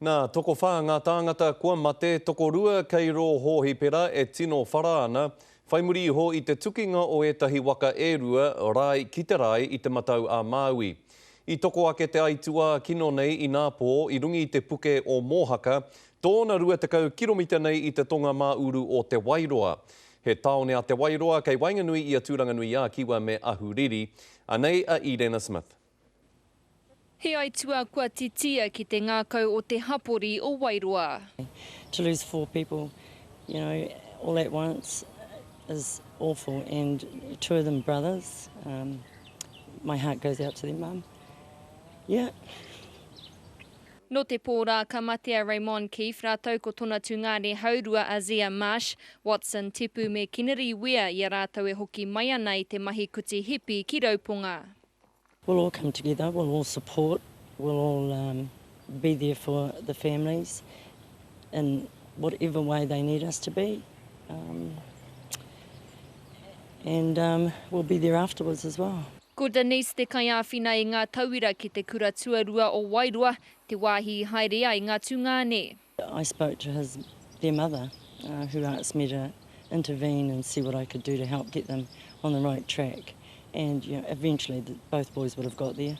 Nā, tokowhā ngā tāngata kua mate, tokorua kei rō hōhipera e tino whara ana, whai muri iho i te tukinga o ētahi waka e rua, rae ki te rae i Te Matau a Māui. I toko ake te aituā kino nei inapō i runga i te puke o Mōhaka, tōna 20 kiromita nei i te tonga mā-uru o Te Wairoa. He tāone a Te Wairoa kei waenganui i a Tūranganui-ā-Kiwa me Ahuriri. Anei a Īrena Smith. He aituā kua titia ki te ngākau o te hapori o Wairoa. To lose four people, you know, all at once is awful and two of them brothers, um, my heart goes out to their mum. Yeah. Nō te pō rā ka mate a Raymond Keefe rātou ko tona tungāne haurua a Zia Marsh, Watson Tipu me Kineri Weir i a rātou e hoki mai ana i te mahi kuti hipi ki Rauponga. We'll all come together, we'll all support, we'll all um, be there for the families in whatever way they need us to be. Um, and um, we'll be there afterwards as well. Ko Denise te kaiāwhina i ngā tauira ki te kura tuarua o Wairoa, te wāhi i haere ai ngā tungāne. I spoke to his, their mother, uh, who asked me to intervene and see what I could do to help get them on the right track. And you know, eventually the, both boys would have got there.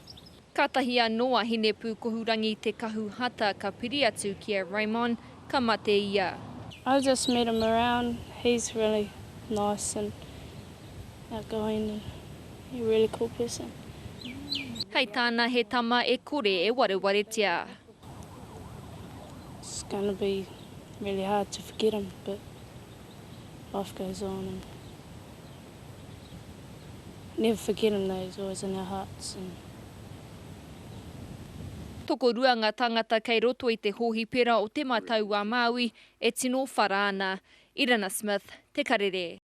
Kātahi anō a Hinepūkohurangi Te Kahu Hata ka piri atu ki a Raymond, ka mate ia. I just met him around, he's really nice and outgoing and a really cool person. Hei tāna he tama e kore e warewaretia. It's gonna be really hard to forget him but life goes on and never forget him though, he's always in our hearts and. Tokorua ngā tāngata kei roto i te hōhipera o Te Matau-a-Māui e tino whara ana. Irina Smith, Te Karere.